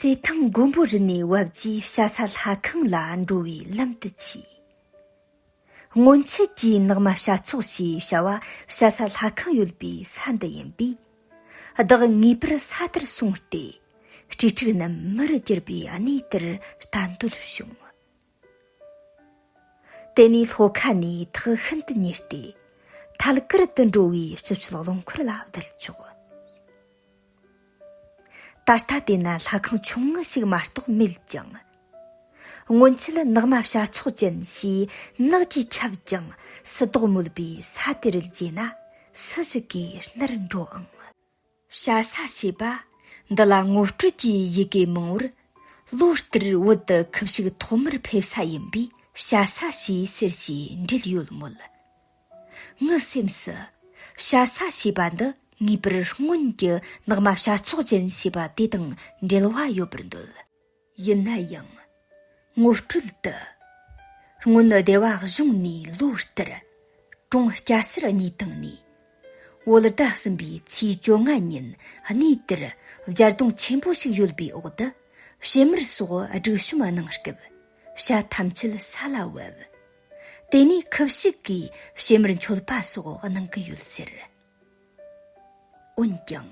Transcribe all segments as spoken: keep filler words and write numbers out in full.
རྩེད་ཐང་མགོན་པོ་རི་ནས་བབས་རྗེས་བྱ་ས་ལྷ་ཁང་ལ་འགྲོ་བའི་ལམ་དུ་ཆས། སྔོན་ཆད་ཀྱི་ནགས་མ་བྱ་ཚོགས་ཞེས་བྱ་བ་བྱ་ས་ལྷ་ཁང་ཡོད་པའི་ས་འདི་ཡིན་པས། བདག་ངེས་པར་ས་དེར་སོང་སྟེ། སྤྲེལ་ཕྲུག་རྣམས་མི་རུ་གྱུར་པའི་གནས་དེར་ལྟ་འདོད་བྱུང་། དེ་ནས་ལྷོ་ཁ་ནས་ཐག་ཤིན་ཏུ་ཉེ་སྟེ། ཐད་ཀར་དུ་འགྲོ་བའི་སྤྱི་ཆོས་རླངས་འཁོར་ལ་བསྡད་ཆོག། ད་ལྟ་དེ་ན་ལྷ་ཁང་ཆུང་ངུ་ཞིག་མ་གཏོགས་མེད་ཀྱང་། སྔོན་ཆད་ནགས་མ་བྱ་ཚོགས་ཅན་ཞེས་ནགས་ཀྱིས་ཁྱབ་ཀྱང་སྲིད་དོག་མོད་པའི་ས་དེར་བརྗེས་ན་སུ་ཞིག་གིས་སྣེར་འགྲོ་ཨང་། བྱ་ས་ཞེས་པ་འདི་ལ་ངོ་སྤྲོད་ཀྱི་ཡི་གེ་མང་བོར། ལོ་ལྟར་བོད་དུ་ཁུ་བྱུག་ཐོག་མར་ཕེབས་ས་ཡིན་པས་བྱ་ས་ཞེས་ཟེར་ཞེས་འབྲེལ་ཡོད་མོད། ངའི་སེམས་སུ། བྱ་ས་ཞེས་པ་འདི་ངེས་པར་སྔོན་གྱི་ནགས་མ་བྱ་ཚོགས་ཅན་ཞེས་པ་དེ་དང་འབྲེལ་བ་ཡོད་པར་འདོད། ཡིན་ན་ཡང་། ངོ་སྤྲོད་དུ། སྔོན་སྡེ་བ་གཞུང་ནས་ལོ་ལྟར། གྲོང་སྐྱ་སེར་གཉིས་དང་ནས། བོད་ཟླ་གསུམ་པའི་ཚེས་བཅོ་ལྔ་ཉིན་གནས་དེར་རྒྱལ་རྡུང་ཆེན་པོ་ཞིག་ཡོད་པའི་འོག་ཏུ། བྱེ་མར་སོགས་སྒྲིག་གཤོམ་གནང་སྐབས། བྱ་ཐམས་ཅད་ས་ལ་བབས། དེ་ནས་ཁུ་བྱུག་གིས་བྱེ་མར་མཆོད་པ་སོགས་གནང་གི་ཡོད་ཟེར། འོན་ཀྱང་།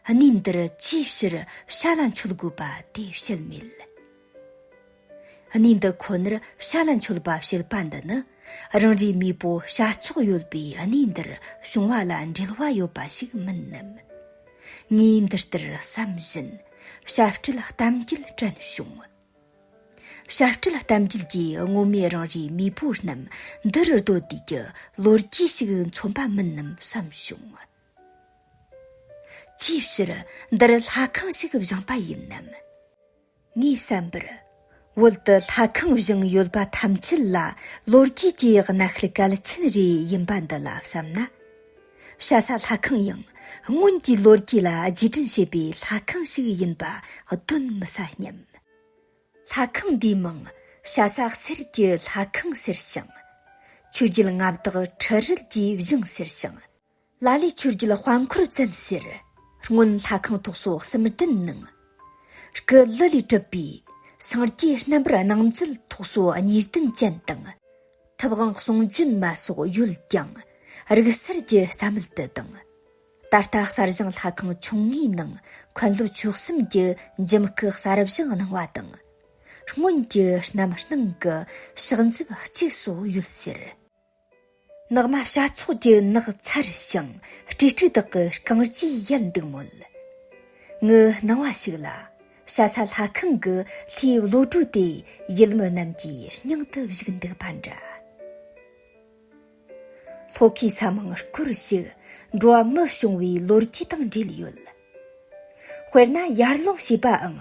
གནས་འདིར་ཅིའི་ཕྱིར་བྱ་ལ་མཆོད་དགོས་པ་དེ་བཤད་མེད། གནས་འདི་ཁོ་ནར་བྱ་ལ་མཆོད་པ་བྱེད་པ་འདི་ནི། རང་རེའི་མེས་པོ་བྱ་ཚོགས་ཡོད་པའི་གནས་འདིར་བྱུང་བ་ལ་འབྲེལ་བ་ཡོད་པ་ཞིག་མིན་ནམ། ངས་འདི་ལྟར་བསམ་བཞིན། བྱ་སྤྲེལ་གཏམ་རྒྱུད་དྲན་བྱུང་། བྱ་སྤྲེལ་གཏམ་རྒྱུད་ཀྱིས་སྔོན་མའི་རང་རེའི་མེས་པོ་རྣམས་འདི་རུ་སྡོད་དུས་ཀྱི་ལོ་རྒྱུས་ཤིག་མཚོན་པ་མིན་ནམ་བསམ་བྱུང་། ཅིའི་ཕྱིར་འདིར་ལྷ་ཁང་ཞིག་བཞེངས་པ་ཡིན་ནམ། ངའི་བསམ་པར། བོད་དུ་ལྷ་ཁང་བཞེངས་ཡོད་པ་ཐམས་ཅད་ལ་ལོ་རྒྱུས་ཀྱི་གནའ་ཤུལ་གལ་ཆེན་རེ་ཡིན་པ་འདི་ལ་བསམ་ན། བྱ་ས་ལྷ་ཁང་ཡང་སྔོན་གྱི་ལོ་རྒྱུས་ལ་རྗེས་དྲན་བྱེད་པའི་ལྷ་ཁང་ཞིག་ཡིན་པ་གདོན་མི་ཟ་སྙམ། ལྷ་ཁང་འདིའི་མིང་བྱ་ས་གསེར་གྱི་ལྷ་ཁང་ཟེར་ཞིང་། ཆོས་རྒྱལ་མངའ་བདག་ཁྲི་རལ་གྱིས་བཞེངས་ཟེར་ཞིང་། ལ་ལས་ཆོས་རྒྱལ་དཔལ་འཁོར་བཙན་ཟེར། སྔོན་ལྷ་ཁང་ཐོག་སོ་གསུམ་ལྡན་ནང་། སྐུ་ལི་ལས་གྲུབ་པའི་སངས་རྒྱས་རྣམ་པར་སྣང་མཛད་ཐོག་སོ་གཉིས་ལྡན་ཅན་དང་། ཐུབ་དབང་གསུང་བྱོན་མ་སོགས་ཡོད་ཀྱང་། རིག་གསར་གྱི་རྩ་མེད་དུ་དང་། ད་ལྟ་གསར་བཞེངས་ལྷ་ཁང་ཆུང་ངུའི་ནང་མཁན་སློབ་ཆོས་གསུམ་གྱི་འཇིམ་སྐུ་གསར་བཞེངས་གནང་བ་དང་། སྔོན་གྱི་རྣམ་སྣང་གི་ཕྱག་མཛུབ་གཅིག་སོགས་ཡོད་ཟེར། ནགས་མ་བྱ་ཚོགས་ཀྱི་ནགས་ཚལ་ཞིང་སྤྲེལ་ཕྲུག་དག་གི་རྐང་རྗེས་ཡལ་འདུག་མོད། ངའི་སྣང་བ་ཞིག་ལ་བྱ་ས་ལྷ་ཁང་གི་ལྷའི་བློ་གྲོས་དེ་ཡུལ་མི་རྣམས་ཀྱི་སྙིང་དུ་བཞུགས་འདུག་པ་འདྲ། ལྷོ་ཁའི་ས་མིང་སྐོར་ཞིག་འགྲོ་བ་མི་བྱུང་བའི་ལོ་རྒྱུས་དང་འབྲེལ་ཡོད། དཔེར་ན་ཡར་ཀླུང་ཞེས་པའང་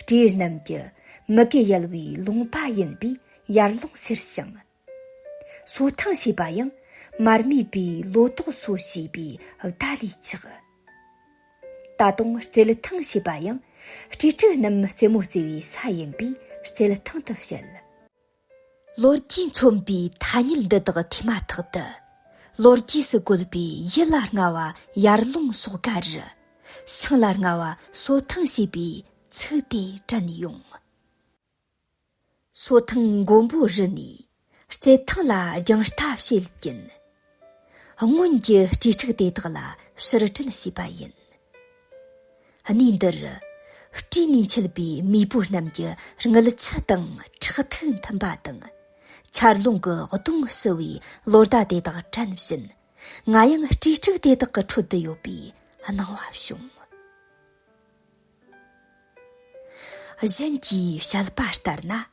སྤྲེའུ་རྣམས་ཀྱི་མི་གེ་ཡལ་བའི་ལུང་པ་ཡིན་པས་ཡར་ཀླུང་ཟེར་ཞིང་། སོ་ཐང་ཞེས་པ་ཡང་མར་མེ་པའི་ལོ་ཏོག་སོ་ཞེས་པའི་བརྡ་ལས་ཆགས། ད་དུང་རྩེད་ཐང་ཞེས་པ་ཡང་སྤྲེལ་ཕྲུག་རྣམས་རྩེད་མོ་རྩེ་བའི་ས་ཡིན་པས་རྩེད་ཐང་དུ་བཤད། ལོ་རྒྱུས་མཚོན་པའི་ཐ་སྙད་འདི་དག་ཐོས་མ་ཐག་ཏུ། ལོ་རྒྱུས་སུ་བཀོད་པའི་ཡུལ་ལ་སྔ་བ་ཡར་ཀླུང་སོགས་ཀ་རུ། ཞིང་ལ་སྔ་བ་སོ་ཐང་ཞེས་པའི་ཚིག་དེ་དྲན་ཡོང་། སོ་ཐང་མགོན་པོ་རི་ནས་རྩེད་ཐང་ལ་རྒྱང་ལྟ་བྱེད་ཀྱིན། སྔོན་གྱི་སྤྲེལ་ཕྲུག་དེ་དག་ལ་ཕྱིར་དྲན་བྱས་པ་ཡིན། གནས་འདིར་སྤྲེལ་ནས་མཆེད་པའི་མེས་པོ་རྣམས་ཀྱི་རྔུལ་ཆུ་དང་ཁྲག་ཐིགས་འཐུམ་པ་དང་། ཆར་རླུང་གི་གདུང་བསིལ་བའི་ལོ་ཟླ་དེ་དག་དྲན་བཞིན། ང་ཡང་སྤྲེལ་ཕྲུག་དེ་དག་གི་ཁྲོད་དུ་ཡོད་པའི་སྣང་བ་བྱུང་། གཞན་གྱིས་བཤད་པ་ལྟར་ན།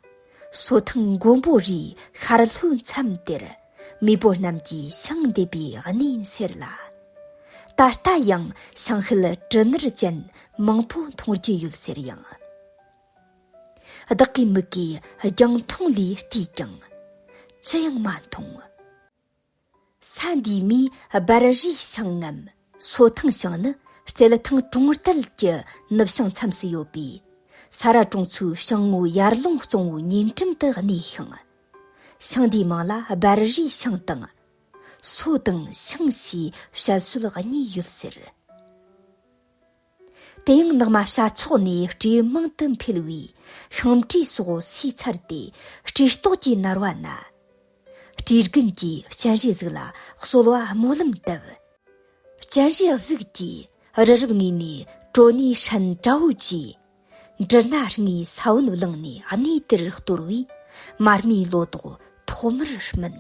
སོ་ཐང་མགོན་པོ་རིའི་ཤར་ལྷོའི་མཚམས་དེར་མེས་པོ་རྣམས་ཀྱིས་ཞིང་འདེབས་པའི་གནས་ཟེར་ལ། ད་ལྟ་ཡང་ཞིང་ཤུལ་གྲུ་ནར་ཅན་མང་པོ་མཐོང་རྒྱུ་ཡོད་ཟེར་ཡང་། བདག་གི་མིག་གིས་རྒྱང་མཐོང་ལས་བལྟས་ཀྱང་ཅི་ཡང་མ་མཐོང་། ས་འདིའི་མིས་སྦར་རིའི་ཞིང་ངམ་སོ་ཐང་ཞིང་ནི་རྩེད་ཐང་གྲོང་རྡལ་གྱི་ནུབ་བྱང་མཚམས་སུ་ཡོད་པའི་ས་ར་གྲོང་ཚོའི་ཞང་ངོ་ཡར་ཀླུང་གཙང་བོའི་ཉེ་འགྲམ་དུ་གནས་ཤིང་། ཞིང་འདིའི་མིང་ལ་སྦར་རིའི་ཞིང་དང་། སོ་དང་ཞིང་ཞེས་བཤད་སྲོལ་གཉིས་ཡོད་ཟེར། དེ་ཡང་ནགས་མ་བྱ་ཚོགས་ནས་སྤྲེའུ་མང་དུ་འཕེལ་བས། ཤིང་སྤྲེའུ་སོགས་ཟོས་ཚར་ཏེ། སྤྲེའུ་སྟོགས་ཀྱིས་མནར་བ་ན། སྤྲེའུ་རྒན་གྱིས་སྤྱན་རས་གཟིགས་ལ་གསོལ་བ་སྨོན་ལམ་བཏབ། སྤྱན་རས་གཟིགས་ཀྱིས་རི་རབ་ངོས་ནས་གྲོ་ནས་སྲན་བྲ་བོ་བཅས། འབྲུ་སྣ་ལྔའི་ས་བོན་བླངས་ནས་གནས་དེར་གཏོར་བས། མར་མེའི་ལོ་ཏོག་ཐོག་མར་སྨིན།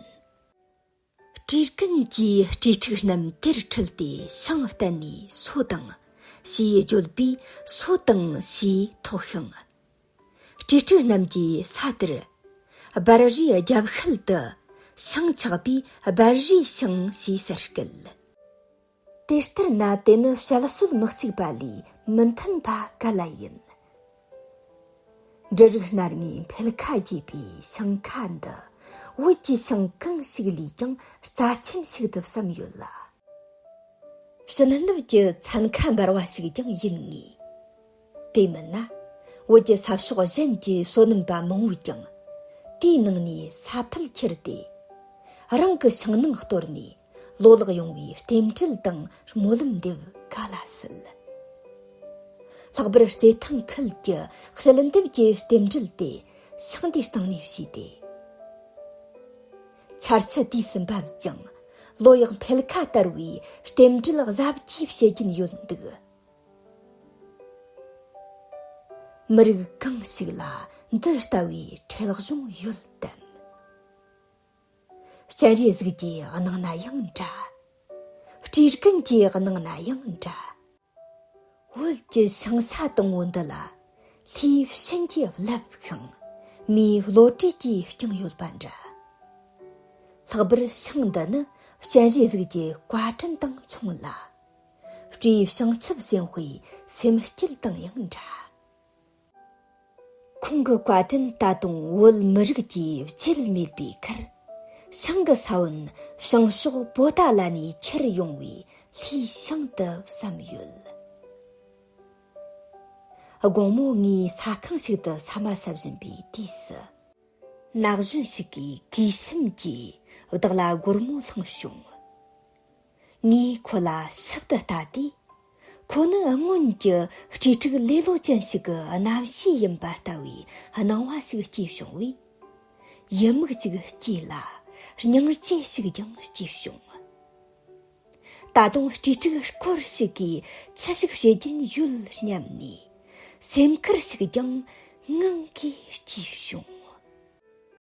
སྤྲེའུ་རྒན་གྱིས་སྤྲེའུ་ཕྲུག་རྣམས་དེར་ཁྲིད་དེ་ཤིང་བསྟན་ནས་སོ་དང་། ཞེས་བརྗོད་པས་སོ་དང་ཞེས་ཐོགས་ཤིང་། སྤྲེའུ་ཕྲུག་རྣམས་ཀྱིས་ས་དེར། སྦལ་རིའི་རྒྱབ་ཤུལ་དུ། ཤིང་ཆགས་པས་སྦལ་རིའི་ཤིང་ཞེས་ཟེར་སྐད། དེ་ལྟར་ན་དེ་ནི་བཤད་སྲོལ་མི་གཅིག་པ་ལས་མི་མཐུན་པ་ག་ལ་ཡིན། འབྲུ་རིགས་སྣ་ལྔའི་འཕེལ་ཁ་རྒྱས་པའི་ཤིང་ཁ་འདི། བོད་ཀྱི་ཤིང་གང་ཞིག་ལས་ཀྱང་རྩ་ཆེན་ཞིག་ཏུ་བསམ་ཡོད་ལ། བྱིན་རླབས་ཀྱི་ཚན་ཁ་འབར་བ་ཞིག་ཀྱང་ཡིན་ངེས། དེ་མིན་ན། བོད་ཀྱི་ས་ཕྱོགས་གཞན་གྱི་སོ་ནམ་པ་མང་བོས་ཀྱང་། དེའི་ནང་ནས་ས་ཕུད་ཁྱེར་ཏེ། རང་གི་ཤིང་ནང་གཏོར་ནས། ལོ་ལེགས་ཡོང་བའི་རྟེན་འབྲེལ་དང་སྨོན་ལམ་འདེབས་ག་ལ་སྲིད། ལྷག་པར་རྩེད་ཐང་ཁུལ་གྱི་ཞལ་འདེབས་ཀྱི་རྟེན་འབྲེལ་དེ་ཤིང་འདིའི་སྟེང་ནས་བྱས་ཏེ། ཆར་ཆུ་དུས་སུ་འབབ་ཅིང་། ལོ་ཡག་འཕེལ་ཁ་དར་བའི་རྟེན་འབྲེལ་གཟབ་རྒྱས་བྱེད་ཀྱིན་ཡོད་འདུག། མི་རིགས་གང་ཞིག་ལ་འདི་ལྟ་བུའི་ཁྲེལ་གཞུང་ཡོད་དམ། སྤྱན་རས་གཟིགས་ཀྱི་སྣང་ན་ཡང་འདྲ། སྤྲེའུ་རྒན་གྱི་སྣང་ན་ཡང་འདྲ། བོད་ཀྱི་ཤིང་ས་དང་པོ་འདི་ལ་ལྷའི་བྱིན་གྱིས་བརླབས་ཤིང་མིའི་བློ་གྲོས་ཀྱིས་བསྐྱངས་ཡོད་པ་འདྲ། ལྷག་པར་ཤིང་འདི་ནི་སྤྱན་རས་གཟིགས་ཀྱི་བཀའ་དྲིན་དང་མཚུངས་ལ། སྤྲེའུ་བྱང་ཆུབ་སེམས་དཔའི་སེམས་བསྐྱེད་དང་ཡང་འདྲ། ཁོང་གི་བཀའ་དྲིན་ད་དུང་བོད་མི་རིགས་ཀྱིས་བརྗེད་མེད་པའི་ཁར། ཤིང་གི་ས་བོན་བྱང་ཕྱོགས་པོ་ཏཱ་ལ་ནས་ཁྱེར་ཡོང་བའི་ལྷའི་ཤིང་དུ་བསམ་ཡོད། དགོང་མོ་ངའི་ས་ཁང་ཞིག་ཏུ་ཟ་མ་ཟ་བཞིན་པའི་དུས་སུ། ན་གཞོན་ཞིག་གིས་གུས་ཞུམ་གྱིས་བདག་ལ་སྒོར་མོ་བསླངས་བྱུང་། ངས་ཁོ་ལ་ཞིབ་ཏུ་ལྟ་དུས། ཁོ་ནི་སྔོན་གྱི་སྤྲེའུ་ཕྲུག་ལེ་ལོ་ཅན་ཞིག་གི་རྣམ་ཤེས་ཡིན་པ་ལྟ་བུའི་སྣང་བ་ཞིག་སྐྱེས་བྱུང་བས། ཡིད་མུག་ཅིག་སྐྱེས་ལ། སྙིང་རྗེ་ཞིག་ཀྱང་སྐྱེས་བྱུང་། ད་དུང་སྤྲེའུ་ཕྲུག་སྐོར་ཞིག་གིས་ཅི་ཞིག་བྱེད་ཀྱིན་ཡོད་སྙམ་ནས། སེམས་ཁུར་ཞིག་ཀྱང་ངང་གིས་སྐྱེས་བྱུང་